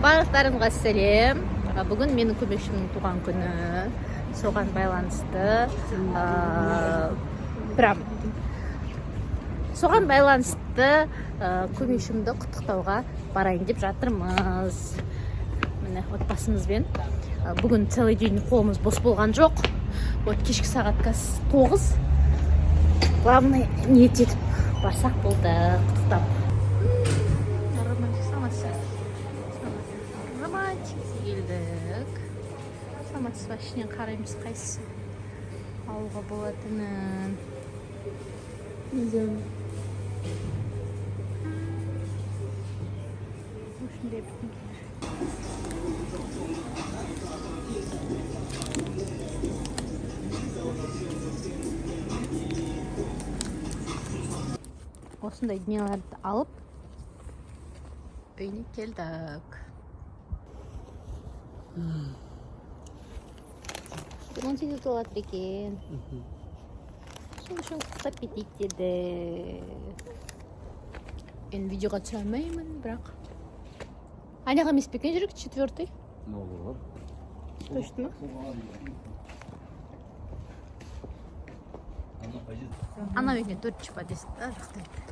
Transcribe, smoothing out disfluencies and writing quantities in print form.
Барлықтарыңызға сәлем! Бүгін менің көмекшімнің туған күні. Соған байланысты прям соған байланысты көмекшімді құттықтауға барайын деп жатырмыз. Міне, отбасымызбен. Бүгін целый день қолымыз бос болған жоқ. Вот кешкі сағат қазір 9. Главное, ниет етіп барсақ болды құттықтап. Романтик, саламатсыз. Романтик келдік. Саламатсыз ба? Ішінен қараймыз, қайсысы алуға болатынын. Осындай бірдеңелер. Осындай дүниелерді алып үйіне келдік. Бүгін 18 толады екен. Сол үшін құттықтап кетейік дедік. Енді видеоға түсіре алмаймын, бірақ ана емес пе екен жүрек четвертый? Olur. Точно ма? Анау екен, төртінші подъезд да жақта еді.